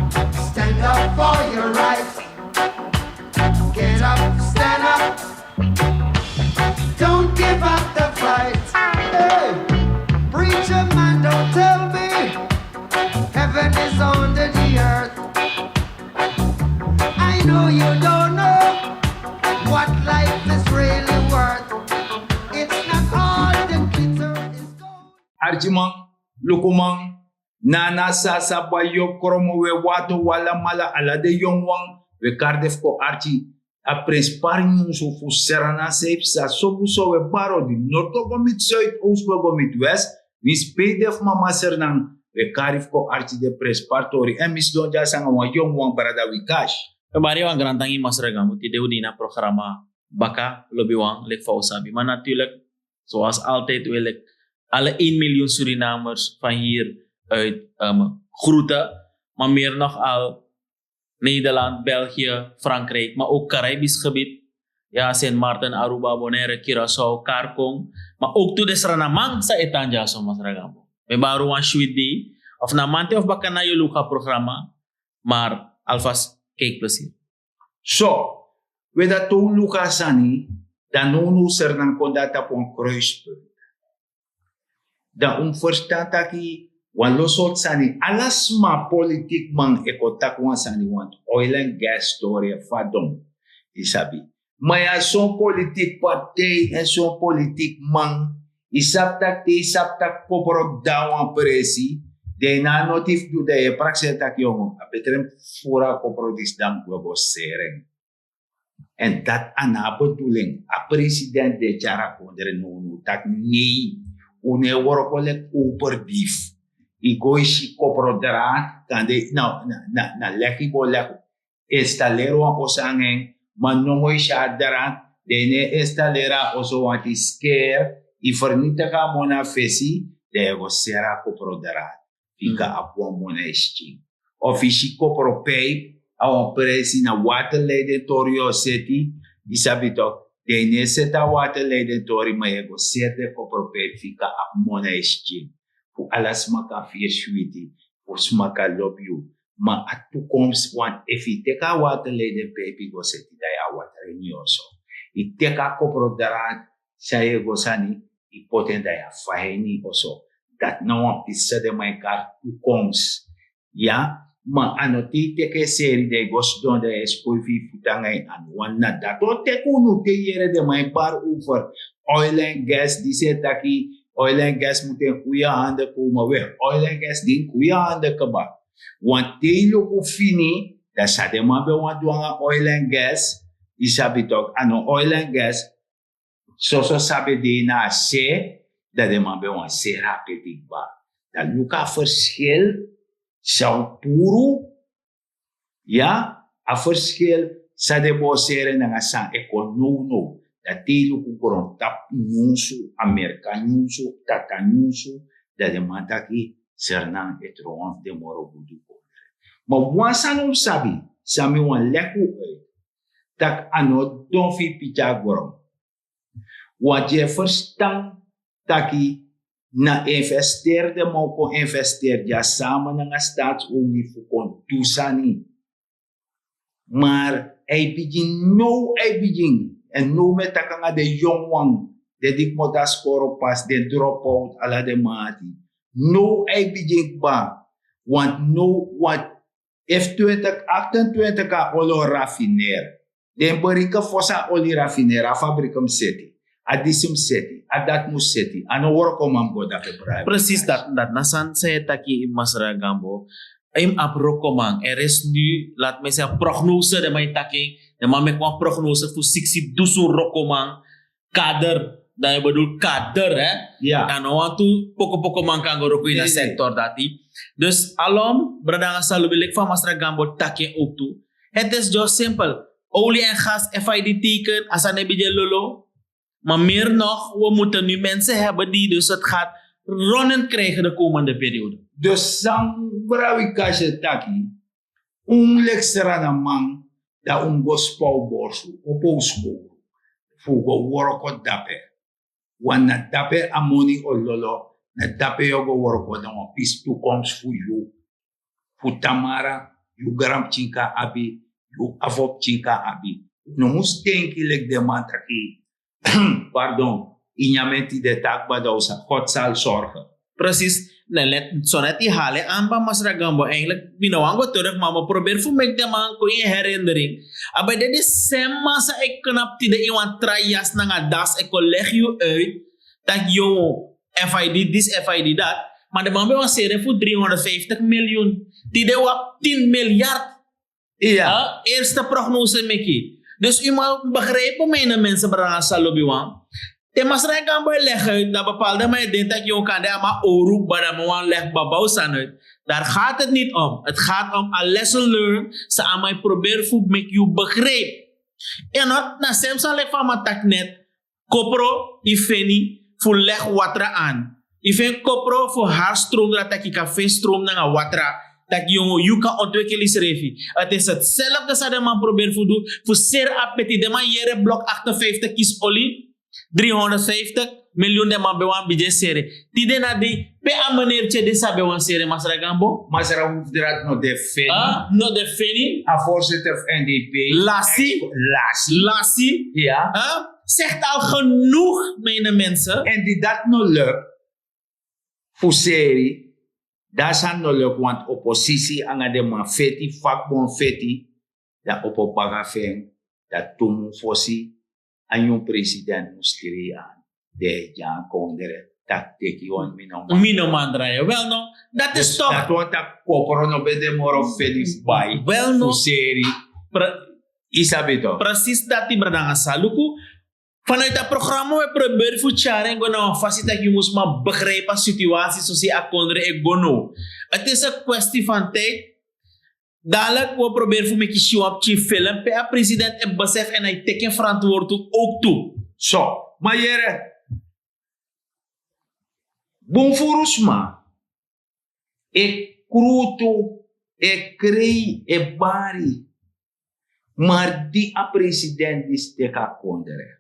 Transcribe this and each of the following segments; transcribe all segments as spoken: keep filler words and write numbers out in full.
Stand up for your rights. Get up, stand up. Don't give up the fight. Hey, preacher man, don't tell me heaven is under the earth. I know you don't know what life is really worth. It's not all the glitter is gold. Archiman, lukuman, nana, sasa, bayo, kromo, we wato, wala mala, ala de yongu wan, we kari de fu kon archi. A prenspari nyunsu fu Sranan san e psa sobu so, we bari odi, north go go miti zuid, oost go go miti west. Winsi pe yu de fu mama Sranan, we kari fu kon archi de prenspari tori. Èn mi sidon dya nanga wan yongu wan, brada Wikash. We bari wan grantangi, Masra Gambo, tide un de ini a programa Baka Lobiwan, leki fa un sabi. Maar natuurlijk, zoals altijd wil ik alle één miljoen Surinamers van hieruit um, groeten. Maar meer nog al Nederland, België, Frankrijk, maar ook Caribisch gebied. Ja, Sint Maarten, Aruba, Bonaire, Curaçao, Karkong. Maar ook tu de Sranamang sa e tan dyaso, Masra Gambo. Mi bari wan switi dei. Of na manti of baka na yu luku a programa. Maar alvast kijkplezier. So, we dati un luku a sani, dan now now Sranan kon de na tapu wan kruispunt. Dan un ferstan taki wan lo sortu sani, ala sma, politikman e kon taki wan sani, want oil and gas story e fadon, yu sabi. Ma yu abi son politik partij èn son politikman, yu sabi taki te yu sabi taki kopro de na wan presi, dan yu no abi noti fu du, dan yu e prakseri taki yongu, a betre mi furu a kopro disi dan mi gwe go seri en. Èn dati a no abi bedoeling. A president di e tyari a kondre now now taki nei, un no e wroko leki koperdief. Yu go yu si koprodraad, kande na, na, na, na leki yu go leki, installeri wan oso nanga en, ma nongo yu si a draad, dan yu no e installeri a oso, want yu skeri, yu fernitigi a moni na fesi, dan yu e go seri a koprodraad. Fika abi wan moni na yu skin. Of yu si kopropijp, a wan presi, na waterleidentori yu o seti, yu sabi tok, dan yu no e seti a waterleidentori, ma yu e go seri den kopropijp, fika abi moni na yu skin. Fu ala sma kan firi switi, fu sma kan lobi yu. Ma a toekomst, want efu yu teki a waterleidenpijp yu go seti, dan yu e water ini yu oso. Yu teki a koprodraad san yu e go sani, yu poti en, dan yu e faya ini yu oso. Dati na wan pisi san den man e kari toekomst. Ya, ma a no te yu teki en seri, dan yu go sidon, dan yu e skoifi yu futu nanga yu anu. Want na dati o teki unu te yu yere den man e bari over oil and gas, disi e taki oil and gas moet in goede handen komen. We, oil and gas de ini goede handen kaba. Want te yu luku fini, dan san den man ben wani du nanga oil and gas, yu sabi tok, a no oil and gas, soso san ben de na a se, dan den man ben wani seri a peti kba. Dan luku a verschil, san un puru, ya, a verschil san den bo seri nanga san e kon now now. Dan te yu luku grontapu nyunsu, Amerika nyunsu, tata nyunsu, dan den man taki Sranan e tron wan fu den moro gudu kondre. Ma wan sani un mus sabi, san mi wani leki un uit, taki a no don fu yu piki a gron. Want yu e ferstan taki na investeri den man o kon investeri dya sama nanga Staatsolie fu kon du sani. Maar a e bigin now, a e bigin. Èn now mi e taki nanga den yongu wan, den di komoto na skoro pas, den drop out, ala den man ati. Now a e bigin kba. Want now, want efu twintig achtentwintig a oli o rafineer. Den bereken fosi a oli rafineer, a fabriki mus seti, a disi mus seti, a dati mus seti, a no wrokoman mus go dape. Precies, dati, dati na sani san yu e taki, Masra Gambo. Yu mus abi wrokoman. Er is nu, laat mij zeggen, prognose, den man e taki, den man meki wan prognose fu siksi dusun wrokoman. Kader, dan yu bedoel kader, hè? Ya. Dan no wantu poko poko man kan go wroko ini a sektor dati. Dus alom, brada nanga sisa, lobi, leki fa Masra Gambo taki en ook tu. Het is just simpel. Olie en gas, F I D teken, a sani e bigin lolo. Maar meer nog, we moeten nu mensen hebben die dus het gaat ronnend krijgen de komende periode. Dus san brada Wikash e taki, un leki Sranan man, dan un mus go spa un borsu, opo un skowru, fu un go wroko dape. Want na dape a moni o lolo, na dape yu o go wroko, na wan pisi toekomst fu yu, fu tamara, yu granpikin kan abi, yu afo pikin kan abi. No mus denki leki den man taki pardon, yu nyamen tide taki bada un sa God sal sorge. Presis. Na let so net yu hali anba masra gambo eigenlijk mi no wan go terug maar mi probeer fu meki den man kon in herinnering. Aba dede sem man sa e knap tide in wan trai yas nanga das e kon leg yu uit dat yo fid dis fid dat. Maar de man ben wan serie fu driehonderdvijftig miljoen. Tide wap tien miljard. Eerste prognose meki. Dus u man begrijpen mijne mensen brada salobi wan. Te masra e kan boy leg uit dat bepaalde man e denk dat yu kan de ama oru bada man wan leg babau san uit. Daar gaat het niet om. Het gaat om a lesson learn. Sa ama e probeer fu meki yu begrijp. En not na sem san leki fa man taki net. Kopro yu feni fu leg watra an. Yu feni kopro fu hari strom dra taki yu kan feni strom nanga watra. Taki yu kan ontwikkel yusrefi. Het is hetzelfde san den man probeer fu du. Fu seri a peti den man yere blok achtenvijftig kisi oli. Driehonderdvijftig miljoen den man ben wan bidye seri. Tide na di pe a meneer tye di sa ben wan seri masra gambo. Masra hufdrat no de feni. No de feni. A voorzitter fu N D P. Lasi. Lasi. Lasi. Zegt al genoeg mijne mensen. En die dat no luk fu seri. Dat san no luk want oppositie anga den man feti vakbon feti. Dan opo baga fu en dan tu mun fosi a nyun president mus krei an. Den e gi a kondre taki teki wan mi no man. Mi no man drai wel no. Dat is toch dati wan taki kopro no ben de moro feni fu bai wel no. Fu seri. Yu sabi toch. Presis dati brada nanga saluku. Vanuit dat programma we proberen fu tyari en go na wan fasi taki yu mus man begrijpen a situatie sosi a kondre e go no. Het is een kwestie van tijd. Dadelijk we proberen fu meki si wan pikin film pe a president e besef en hij teken verantwoordelijk ook toe. So, ma yere. Bun furu sma e krutu, e krei, e bari. Mar di a president disi teki a kondre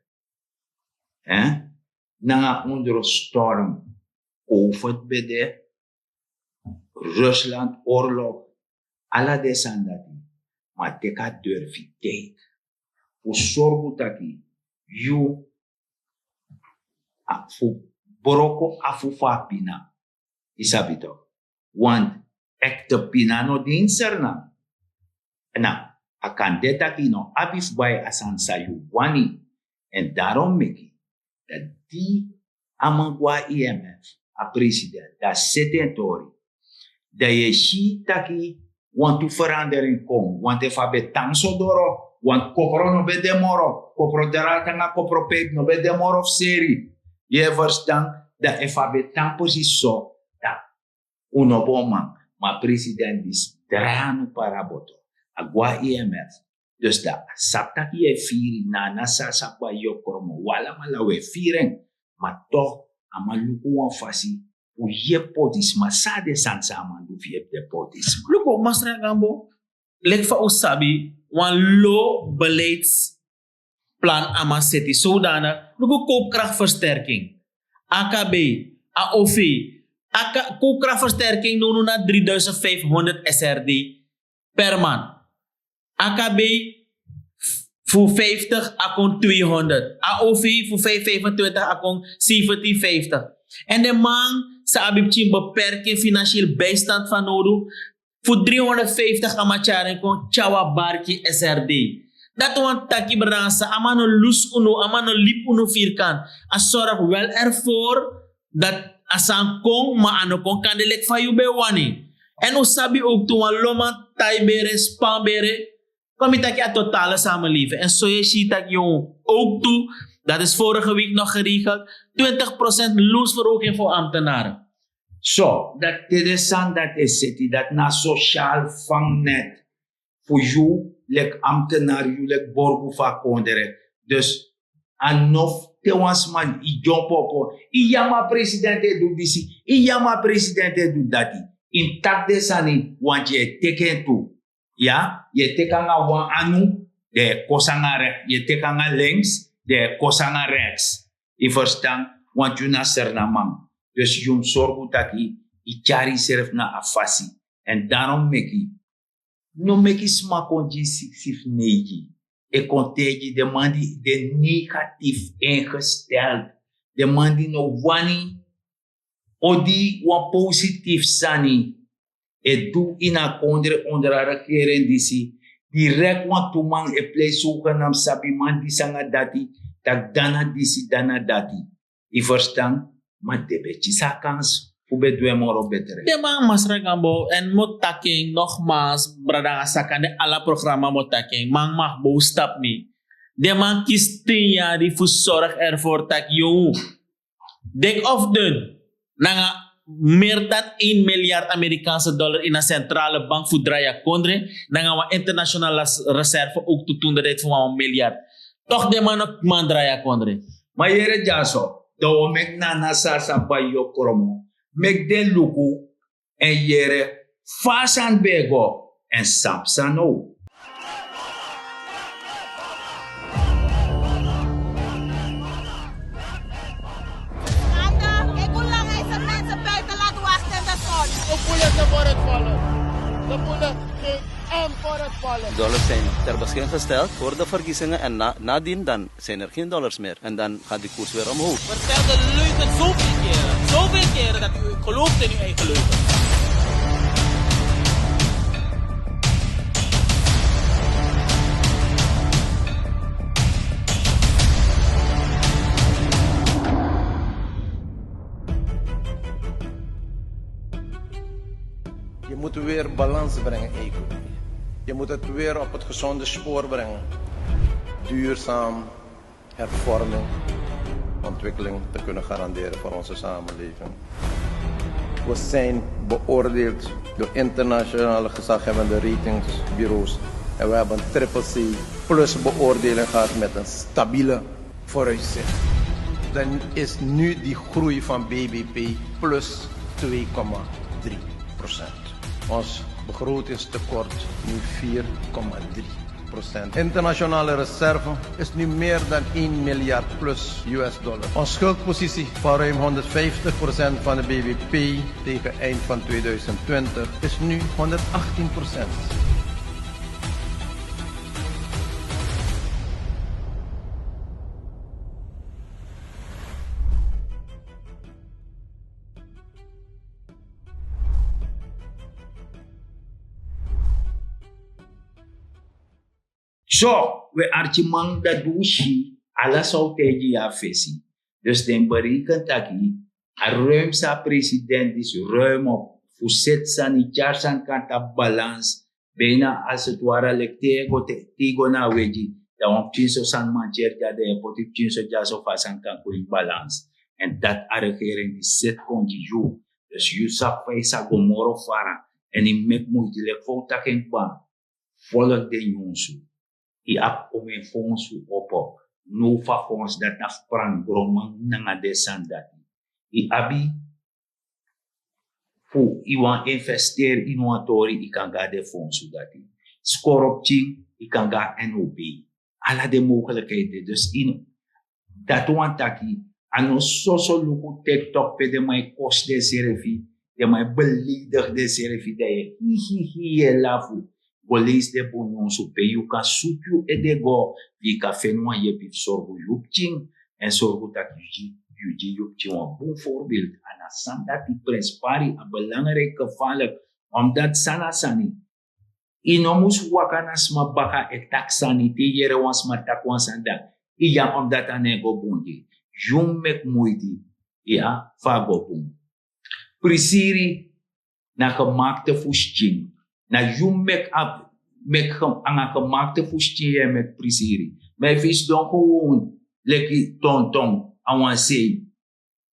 nanga ondro storm, covid ben de, Rusland oorlog, ala den sani dati. Ma teki a durfi tijd fu sorgu taki yu fu broko afu fu a pina. Yu sabi tok. Want ekte pina no de ini Sranan. Na a kan de taki yu no abi fu bai a sani san yu wani. Èn darom meki dati a man go na I M F, a president, dan a seti en tori. Dan yu e si taki wantu ferandering kon. Want efu a ben tan so doro, want kopro no ben de moro, kopro draad nanga kopro pijpu no ben de moro fu seri. Yu e ferstan? Dan efu a ben tan presisi so, dan un no bo man. Ma president disi drai anu para boto, a go na I M F. Dus dan a sabi tak' yu e firi na a na sasa bai yu o kromo un alamala un e firi en. Ma tok' a man luku wan fasi fu yepi poti sma san na den sani san a man du fu yepi den poti sma. Luku masra gambo, leki fa un sabi wan lo beleidsplan a man seti sowdanig. Luku koopkrachtversterking, A K B, A O V. Koopkrachtversterking nownow na driduisend vijfhonderd S R D per man. A K B fu vijftig a kon tweehonderd, A O V fu vijfhonderdvijfentwintig a kon zeventien vijftig. En de man sa abi pikin beperking financieel bijstand van nodig fu driehonderdvijftig a man tyari en kon tyari wan barki S R D. Dati wani taki brada nanga sa a man no lusu unu, a man no libi unu vierkant. A sorg wel ervoor dat a sani kon ma a no kon kande leki fa yu ben wani. Èn un sabi owktu wan loman, taibere, spanbere. Kon mi taki a totale samenleving èn so yu e si tak' yu owktu, dat is vorige week nog geregeld, twintig procent loonsverhoging fu ambtenaren. So dati te den sani dati e seti dati na a sosial vangnet fu yu leki ambtenari, yu leki borgu fu a kondre. Dus a no fu te wan sma yu dyompo opo, yu yama president e du disi, yu yama president e du dati. Yu mus taki den sani wanti yu e teki en tu. Ya, yu e teki nanga wan anu, dan yu e kosi nanga reks, yu e teki nanga lenks, dan yu e kosi nanga reks. Yu ferstan? Wanti yu na Sranan man. Dus yu mus sorgu tak' yu tyari yusrefi na a fasi. Èn darom meki No meki sma kon gi siksi fu neigi. E kon taigi den man di de negatief ingesteld, den man di no wani odi wan positief sani e du ini a kondre onder a regering disi. Direkt wan tu man e plei sogenam sabi man disi nanga dati, tak' dana disi dana dati. Yu ferstan? Ma den ben kisi a kans fu ben du en moro betre. Den man, Masra Gambo, en mi o taki en nogmaals, brada nanga saka, den ala programa mi o taki en, man mag bow stap mi. Den man kisi tin yari fu sorg ervoor taki yu dek of dun nanga meer dan één miljard Amerikaanse dollar in a centrale bank fu drai a kondre, nanga wan internationale reserve ook toetunderheid fu wan miljard. Toch den man no man drai a kondre. Ma yere dyaso, dan wi o meki nana sasa bai yu o kromo. Meki den luku èn yere fa a sani ben e go èn san psa now. Schande. Kijk hoe lang hij zijn mensen buiten laat wachten in de zon. De bullets voor het volk. De bullets geen M voor het volk. Dollars zijn ter beschikking gesteld voor de verkiezingen en na, nadien dan zijn er geen dollars meer. En dan gaat die koers weer omhoog. Vertel de leugen zoveel keren, zoveel keren dat u gelooft in uw eigen leugen. Je moet weer balans brengen, economie. Je moet het weer op het gezonde spoor brengen. Duurzaam, hervorming, ontwikkeling te kunnen garanderen voor onze samenleving. We zijn beoordeeld door internationale gezaghebbende ratingsbureaus. En we hebben een triple C plus beoordeling gehad met een stabiele vooruitzicht. Dan is nu die groei van B B P plus twee komma drie procent. Ons begrotingstekort nu vier komma drie procent. Internationale reserve is nu meer dan één miljard plus U S dollar. Ons schuldpositie van ruim honderdvijftig procent van de B B P tegen eind van tweeduizend twintig is nu honderdachttien procent. So, we arkiman, dati wi si, ala san wi taigi yu a fesi. Dus den bereken taki a ruim san a president disi ruim op fu seti sani, tyari sani kon na tapu balans, bijna als het ware leki te yu e go, te yu go na a wegi, dan wan pikinso sani mankeri dya, dan yu e poti pikinso dyaso fu a sani kan kon ini balans. Èn dati a regering disi seti kon gi yu. Dus yu sabi fa yu sa go moro fara. Èn yu meki muiti, leki fa wi taki en kba. Folg den nyunsu. Yu abi omeni fondsu opo. Now fa fonds dati na fu pran gronman nanga den sani dati. Yu abi fu yu wani investeri ini wan tori, yu kan go na den fondsu dati. Skoro pikin, yu kan go na N O B. Ala den mogelijkheid de. Dus yu no, dati wani taki a no soso luku TikTok pe den man e kosi densrefi, den man e beledig densrefi, dan yu e hihihi, yu e lafu. Go leisi den bun nyunsu pe yu kan suku yu ede go, fu yu kan feni wan yepi fu sorgu yu pikin, èn sorgu taki yu gi, yu gi yu pikin wan bun voorbeeld. A na sani dati, prenspari, a belangrijk, gevaarlijk, omdat san na sani. Yu no mus waka na sma baka e taki sani, te yu yere wan sma taki wan sani, dan yu yam, omdat a no e go bun gi yu. Yu mus meki muiti, iya, fu a go bun. Prisiri na gemaakte fu skin. Na yu meki a, meki gem-, nanga gemaakte fu skin yu e meki prisiri. Ma efu yu sidon gewoon leki tonton a wan sei,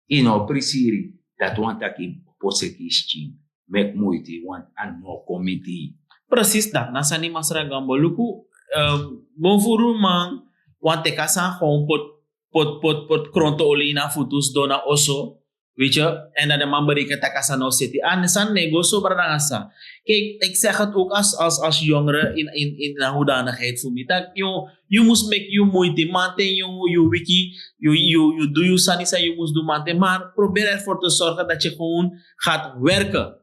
yu no o prisiri, dati wani taki yu poseki yu skin. Meki muiti, want a no o kon miti yu. Precies dati na sani, Masra Gambo. Luku, eh, bun furu man wani teki a sani gewoon poti, poti, poti, poti kronto oli ini a futu, sidon na oso. Weet je, en dan de man bereken taki a sani no o seti. A sani no e go so, brada nanga sisa. Kijk, ik zeg het ook als, als, als jongere in, in, in een hoedanigheid voor mij. Dat je, je moet make je moeite, man, ten je, je wiki, je, je, je doet je sani san je moet doen, man, ten. Maar probeer ervoor te zorgen dat je gewoon gaat werken.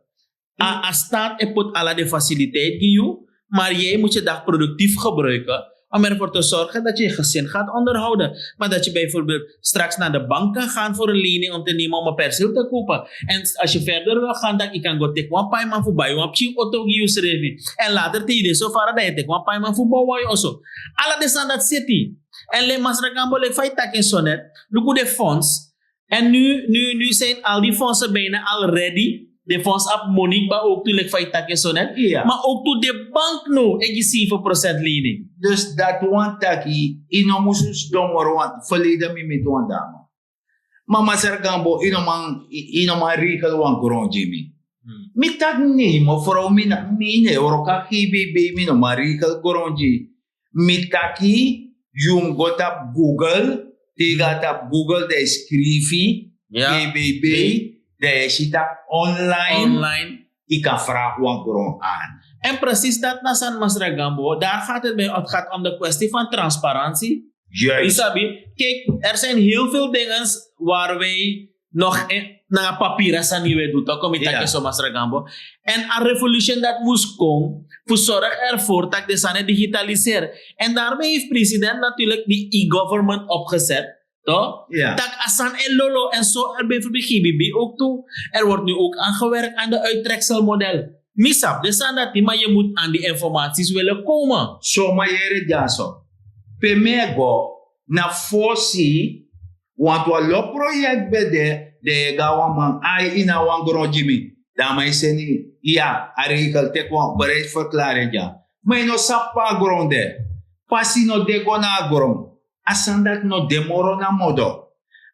A, a staat e poti ala den faciliteit gi yu, Maar jij moet je dag productief gebruiken om ervoor te zorgen dat je je gezin gaat onderhouden. Maar dat je bijvoorbeeld straks naar de bank kan gaan voor een lening om te nemen om een perceel te kopen. En als je verder wil gaan, dan je kan go take wan paiman voor buy wan pikin auto gi yusrefi. En later te je so far dat je take wan paiman voor bouw wan oso. Ala de sani dati seti. En le Masra Gambo, leki fa yu taki en so net, luku de fonds. En nu, nu, nu zijn al die fondsen bijna al ready. De fonds abi moni kba ook tu, leki fa yu taki en so net. Maar ook tu de bank no e gi zeven procent lening. Dus dat wan taki, ino musu sidon moro wan verleden mi miti wan dama. Ma Masra Gambo, ino man, ino man regel wan grondji mi. Mi taki nee, mevrouw, mi na, mi ne wroko na G B B, mi no man regel grondji. Mi taki, yu mus go tapu Google, te yu go tapu Google, dan yu skrifi G B B, dan yu e si taki online, yu kan vraag wan gron aan. En precies dat na san Masra Gambo, daar gaat het bij, het gaat om de kwestie van transparantie. Yu sabi, kijk, er zijn heel veel dingen waar wij nog in, na papira sani we du, toch? Kon mi taki so, Masra Gambo. En a revolution dat moest komen, voor zorg ervoor dat de sani digitaliseer. En daarmee heeft president natuurlijk die e-government opgezet, toch? Dat a sani e lolo en zo er bijvoorbeeld G B B ook toe. Er wordt nu ook aan gewerkt aan de uittrekselmodel. Mi sabi de sani dati, maar je moet aan die informaties willen komen. So, ma yere dyaso. Pe mi e go, na fosi, want wan lo project ben de, den e go na wan man ai ini a wan gron gi mi. Dan a man e seni, ya, a regel, teki wan bereidverklaring dya. Ma yu no sabi pe a gron de. Pasi no de go na a gron. A sani dati no de moro na modo.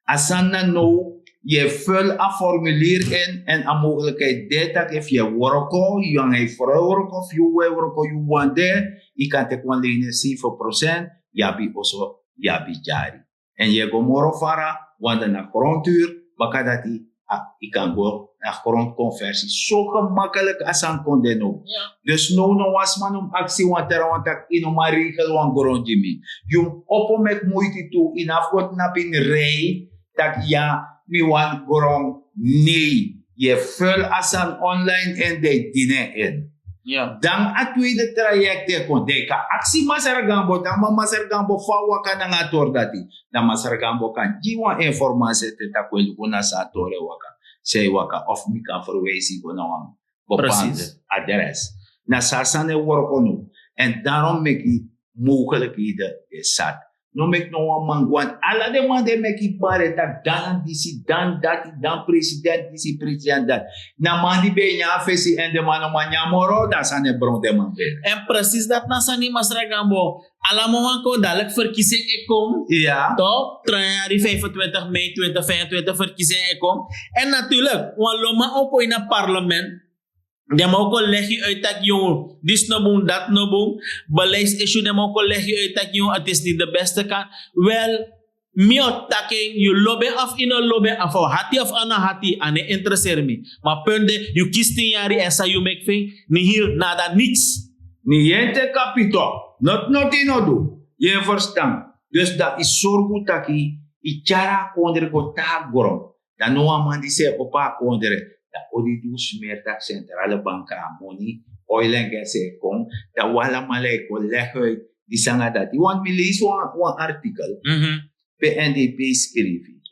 A sani na now, yu e vul a formulier in, en a mogelijkheid de taki efu yu e wroko, yu nanga yu frow e wroko, efu yu e wroko, yu wan de, yu kan teki wan lening zeven procent, yu abi oso, yu abi dyari. En yu e go moro fara, want dan na grondhuur, baka dati, a, yu kan go na grondconversie. So gemakkelijk a sani kon de now. Dus now no wan sma no mus aksi wan trawan taki yu no man regel wan gron gi mi. Yu mus opo meki moiti tu, yu no abi go tnapu ini rij, taki ya, mi wani gron, nee. Yu e vul a sani online in, dan yu dini en in. Dan a tweede traject e kon, dan yu kan aksi Masra Gambo, dan ma Masra Gambo fa a waka nanga a tori dati. Dan Masra Gambo kan gi wan informatie te taki we luku na san a tori e waka. San e waka, of mi kan verwijs yu go na wan bepaalde adres. Na so a sani e wroko now. En daarom meki mogelijkheden de sat. No meki no wan man go, want ala den man di e meki bare taki dan disi, dan dati, dan president disi, president dati. Na man di ben e nyan fesi, en den man no man nyan moro, dan a sani e bron den man bere. En precies dat na sani, Masra Gambo. Ala man wan kon, dadelijk verkiezing e kon. Toch? Trei yari vijfentwintig mei twintig vijfentwintig verkiezing e kon. En natuurlijk, wan lo man o kon ini a parlement. Den man o kon leg yu uit taki, yu, disi no bun, dati no bun. Beleidsissue, den man o kon leg yu uit taki, yu, het is niet de beste kant. Wel, mi o taki en, yu lobi en of yu no lobi en, of a hati of a no hati, a no e intereseri mi. Ma punt de, yu kisi tin yari, en san yu meki fu en, nihil, nada, niks. Ni yen te kapito, noti noti yu no du. Yu e ferstan. Dus dan yu sorgu taki yu tyari a kondre go te na gron. Dan no wan man disi e opo a kondre. Dan odi di un smeri taki centrale bank a moni, oil en gas e kon. Dan un alamala e kon leg uit disi nanga dati. Want mi leisi wan, wan artikel. Pe N D P skrifi.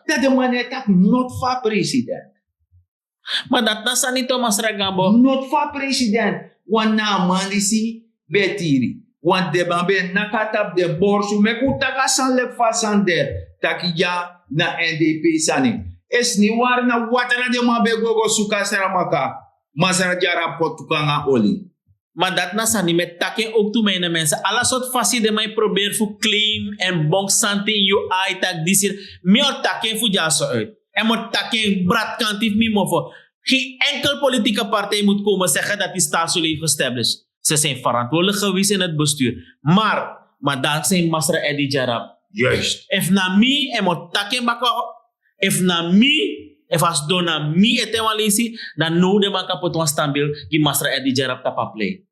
Dan den man e taki noti fu a president. Ma dati na sani tu, Masra Gambo. Noti fu a president. Want na a man disi ben e tiri. Want den man ben e naki na tapu den borsu. Meki un taki a sani leki fa a sani de. Taki ya na N D P sani. Esni wari na watra den man ben e go go suku a Sramaka. Masra Dyarap kon tuku nanga oli. Ma dati na sani mi e taki en ook tu, mijne mensen. Ala sortu fasi den man e proberi fu claim en bong santen ini yu ai taki disi. Mi o taki en fu dyaso uit. En mi o taki en bratkanti fu mi mofo. Geen enkel politieke partij moet komen zeggen dat die staatsolie heeft gestablished. Ze zijn verantwoordelijk geweest in het bestuur. Maar, maar dankzij Masra Eddy Djarab. Juist. Efu na mi, en mi o taki en baka, efu na mi, efu a sidon na mi ete wan leisi, dan now den man kan poti wan standbeeld gi Masra Eddy Djarab tapu a plein.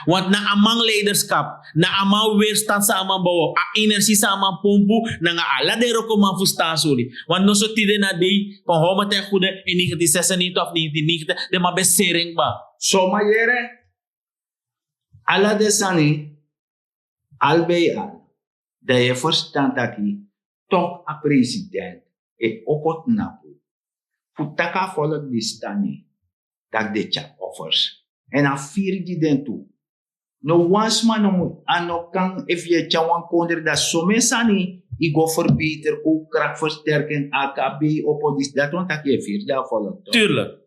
Want na a man leiderschap, na a man weerstand san a man bow, a energie san a man pompu, nanga ala den wrokoman fu staatsolie. Want noso tide na dei, kon how mi ten goede, in negentien zesennegentig of negentien negentig, den man ben seri en kba. So, ma yere, Ala den sani, albei al, dan yu e ferstan taki tok' a president e opo tnapu fu taki a folk disi tan, taki den tyari offers. Èn a firi gi den tu. No wan sma no mu, a no kan, efu yu e tyari wan kondre, dan somen sani yu go ferbeter, kon krakfersterking, a kabei opo disi, dati wani taki yu e firi den a folk. Tuurlijk.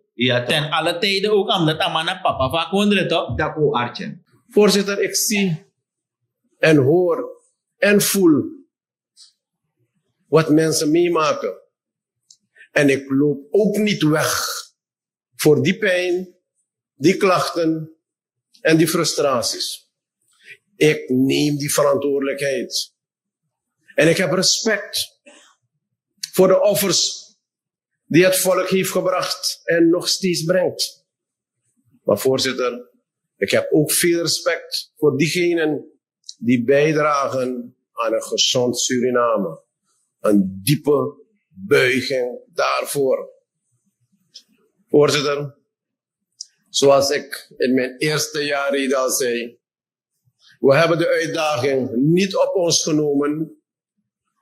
Ten alle tijden ook, omdat a man na papa fu a kondre, toch? Dati kon artyen. Voorzitter, ik zie en hoor en voel wat mensen meemaken. En ik loop ook niet weg voor die pijn, die klachten en die frustraties. Ik neem die verantwoordelijkheid. En ik heb respect voor de offers die het volk heeft gebracht en nog steeds brengt. Maar voorzitter, ik heb ook veel respect voor diegenen die bijdragen aan een gezond Suriname. Een diepe buiging daarvoor. Voorzitter, zoals ik in mijn eerste jaarrede al zei, we hebben de uitdaging niet op ons genomen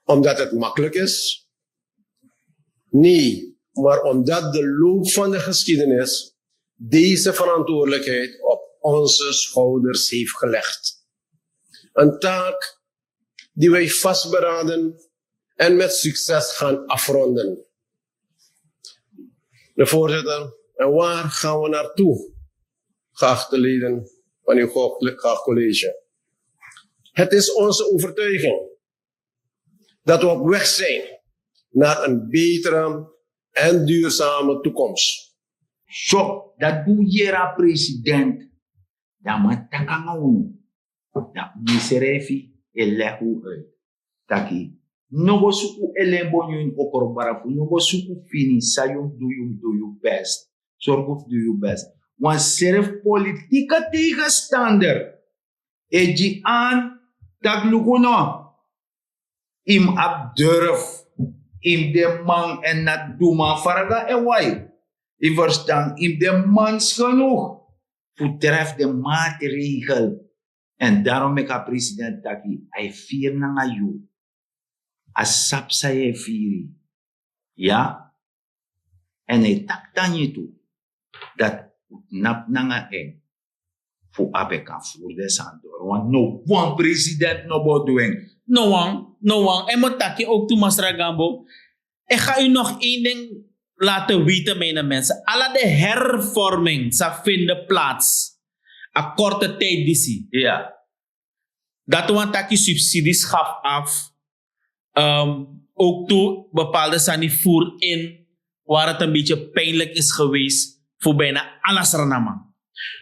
omdat het makkelijk is. Nee, maar omdat de loop van de geschiedenis deze verantwoordelijkheid op onze schouders heeft gelegd. Een taak die wij vastberaden en met succes gaan afronden. De voorzitter, en waar gaan we naartoe, geachte leden van uw geacht college? Het is onze overtuiging dat we op weg zijn naar een betere en duurzame toekomst. So, dati un yere a president, dan a man taki nanga unu. Dan un srefi e legi un uit taki, no go suku elembo ini yu okrobara fu, no go suku fini, san yu mus du, yu mus du yu best. Sorgu fu du yu best. Wan srefi politieke tegenstander e gi an taki luku no, yu mus abi durf, yu mus de man en nati du man, faraga e wai. Yu ferstan, yu mus de mans genoeg fu tref den maatregel. Èn darom meki a president taki a e firi nanga yu. A sabi san yu e firi. Ya. Èn a e taki tangi tu dati un knapu nanga en fu a ben kan furu den sani doro. Want no wan president no bo du en. No wan, no wan. En mi taki ook tu, Masra Gambo, ik ga u nog één ding laten weten, mijne mensen. Ala de hervorming sa vinden plaats a korte tijd disi. Dati wani taki subsidies gaf af. Ook tu bepaalde sani voer in waar het een beetje pijnlijk is geweest voor bijna ala Sranama.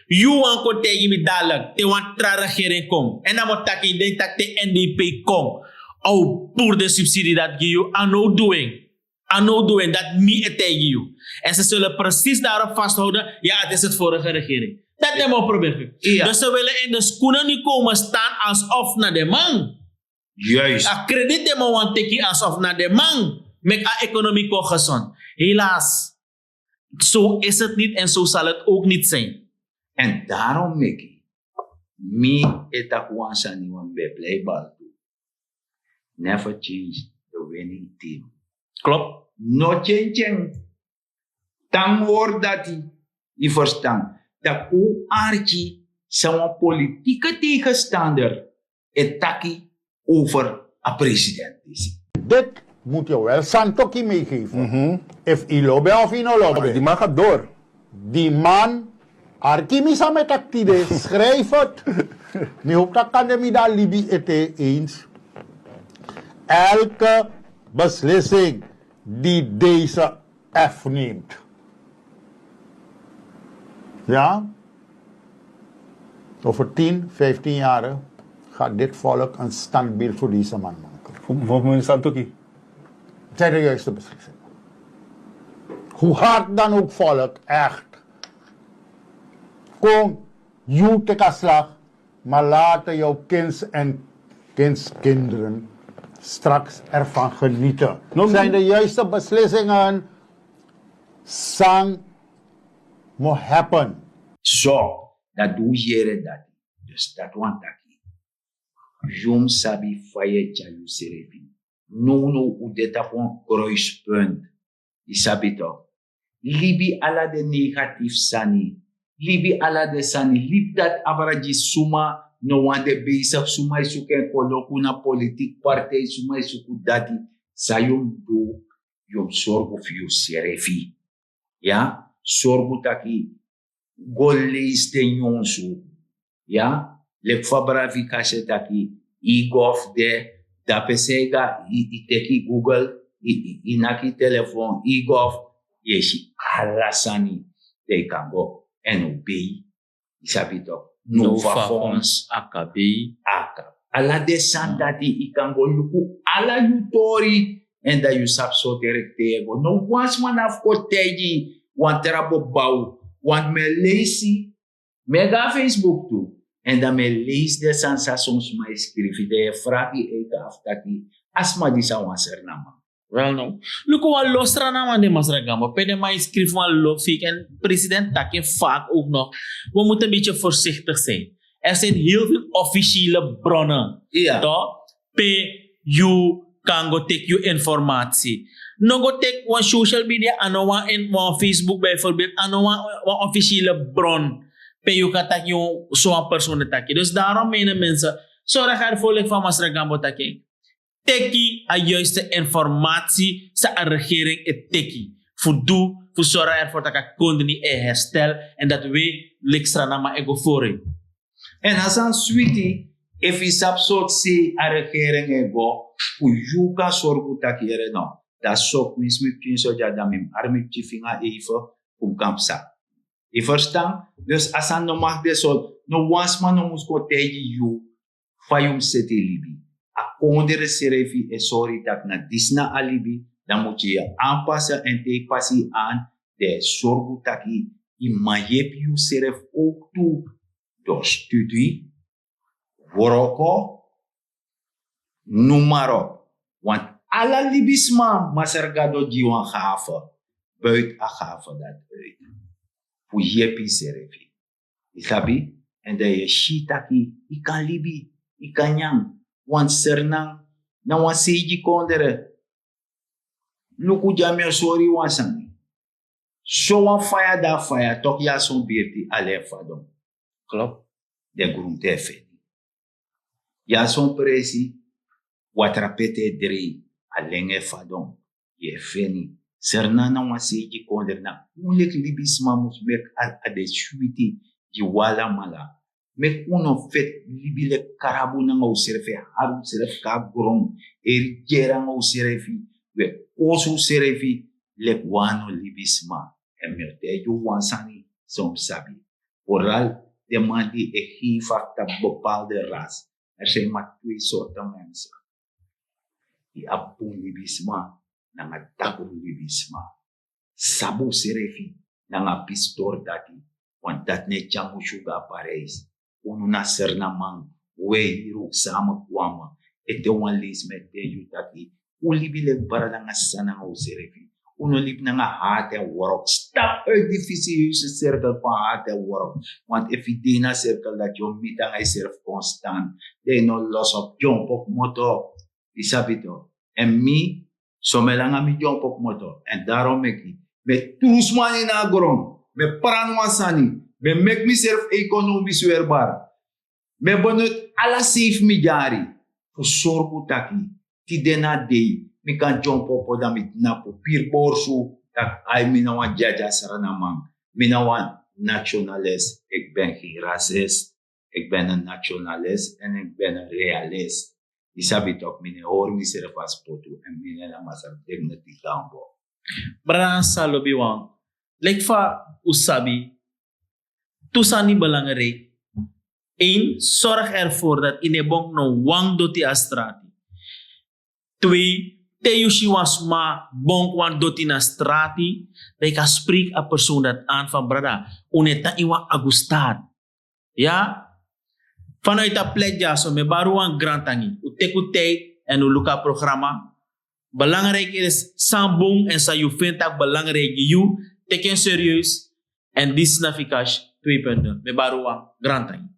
Yu wan kon taigi mi dadelijk te wan tra regering kon, en dan mi o taki, den taki te N D P kon, a o puru den subsidie dati gi yu. A no o du en. A no o du en, dati mi e taigi yu. En ze zullen precies daarop vasthouden. Ja, het is het vorige regering. Dati den mi o probeer fu. Dus ze willen in de schoenen nu komen staan alsof na den man. A krediet den mi o wani teki, alsof na den man meki a economie kon gezond. Helaas, zo is het niet en zo zal het ook niet zijn. En daarom meki mi e taki wan sani, wan ben blij baltu. Never change the winning team. Klopt. No change en. Tan hori dati, yu ferstan, dan kon un arki san wan politieke tegenstander e taki over a president disi. Dit moet je wel Santoki meegeven. Efu yu lobi en of yu no lobi en. Die man gaat door. Die man, arki mi san mi e taki tide, schrijf het. Mi hoop taki kande mi de libi ete eens. Elke beslissing die deze F neemt. Ja? Over tien, vijftien jaren gaat dit volk een standbeeld voor deze man maken. Voor, voor meneer Santoki. Zijn de juiste beslissingen. Hoe hard dan ook, volk, echt. Kom, you take a slag, maar laten jouw kinds en kindskinderen straks ervan genieten. No, no. Zijn de juiste beslissingen, san mo happen. So, dati un yere dati. Dus dati wani taki yu mus sabi fa yu e tyari yusrefi. Nownow un de tapu wan kruispunt. Yu sabi tok, libi ala den negatifu sani. Libi ala den sani, libi dati abra gi suma. No wani de besigi suma e suku en koloku na politiki partij, suma e suku dati. San yu mus du? Yu mus sorgu fu yusrefi. Ya, sorgu taki go leisi den nyonsu. Ya, leki fa brada fu yu kasi e taki, yu go fu de, dape seiga yu teki google, yu naki yu telefon, yu go fu, yu e si ala sani. Dan yu kan go en obei. Yu sabi tok, no fa fonds a kabei. Aka ala den sani dati yu kan go luku ala yu tori. En dan yu sabi so direkte yu e go. No wan sma na fu kon taigi wan tra bobaw. Want mi e leisi, mi e go na facebook tu. En dan mi e leisi den sani san son sma e skrifi, dan yu e fragi yu eigi afu taki a sma disi a wan sernama. Wel no, luku wan lo sranaman de masra gamba pe den man e skrifi wan lo fik en president taki en fak ook no. We moeten een beetje voorzichtig zijn. Er zijn heel veel officiële bronnen, toch, pe yu kan go teki yu informatie. No go teki wan social media ano wan en wan facebook bijvoorbeeld ano wan officiële bron. Pe yu kan taki yu so wan persoon de taki dus daarom mene mensen, sorg ervoor leki van masra gambo taki teki a juiste informatie san a regering e teki fu du fu sorg ervoor taki a kondri e herstel. En dat we leki sranama e go vooruit. En a sani switi, efu yu sabi sortu sei a regering e go, fu yu kan sorgu taki yere no, dati so kwinsi mi pikin so dya dan mi mus armi pikin finga eive fu mi kan psa. Yu ferstan? Dus a sani no mag de so. No wan sma no mus kon taigi yu fa yu mus seti yu libi. A kondre srefi e sori yu tak' na disi na a libi. Dan mus yu yu anpasa èn te yu pasi yu an, den e sorgu tak' yu man yepi yusrefi owk tu. Dori studi, wroko, numaro. Want ala libisma masra gado gi wan gafe. Buiti a gafe dati buiti fu yepi yusrefi. Yu sabi? Èn dan yu e si tak' yu kan libi, yu kan nyan. Want sernan na wan seigi kondre. Luku dya mi o sori yu wan sani. Sowan faya de a faya toki yu a son birti alen e fadon. Klop. Den gruntu e feni. Yu a son presi, watra pe te e drei, alen e fadon. Yu e feni. Sernan na wan seigi kondre na un leki libisma mus meki a de switi gi un alamala. Meki un no feti libi leki karabu nanga unsrefi e hari unsrefi kon na gron. Eri geri nanga unsrefi. Un e kosi unsrefi leki wan no libisma. Èn mi o taigi un wan sani san un mus sabi. Foral den man di e hei fu a tapu bepalde ras. Er sei ma twe sorte mense. Yu abi bun libisma nanga dagru libisma. Sabi unsrefi nanga a pisitori dati. Wan dati no e tyari musu go na parijs. Unu na sernaman. We hiri un sama kwama. Ete wan leisi mi e taigi yu taki un libi leki brada nanga sisa nanga unsrefi. Un no libi nanga hati èn wrok. Stapu uit di fisi yu si serkel fan hati èn wrok. Want efu yu de ini a serkel dati yu o miti nanga yusrefi konstant. Dan yu no losi op dyompo kmoto. Yu sabi to. Èn mi so mi e langa mi dyompo kmoto èn darom meki mi e tru sma na ini a gron. Mi e prani wan sani. Mi e meki misrefi ekonomis werbar. Mi e benoti ala sei fu mi dyari fu sorgu taki tide na dei mi kan dyompo opo dan mi dinapu piri borsu. Tak' ai mi na wan dyadya sranaman. Mi na wan nationalist. Eki ben gen rasis. Eki ben en nationalist èn eki ben en realist. Yu sabi tok mi no e hori misrefi a spotu èn mi no e na masra dignity gambo. Brada san lobi wan, leki fa un sabi tu sani belangriki. Ein, sorg ervoor dat yu no e bonk no wan doti na strati. Twee, te yu si wan sma bonk wan doti na strati, dan yu kan spreki a persoon dati an fan brada, un no e tan ini wan agu start. Ya, vanuit a plek dyaso mi e bari un wan grantangi un teki un tijd èn un luku a programa. Belangrijk is san bun èn san yu feni tak' belangrijk gi yu. Teki en serieus. Èn disi na fikash twee punten. Mi e bari un wan grantangi.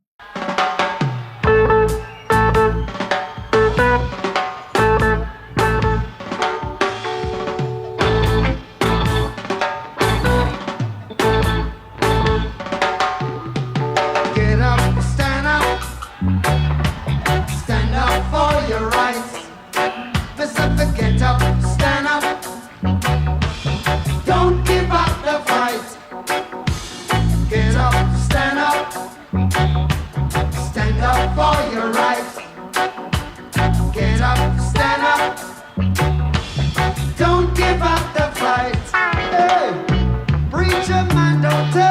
Right. This up the get up, stand up. Don't give up the fight. Get up, stand up. Stand up for your right. Get up, stand up. Don't give up the fight. Hey, preacher man, don't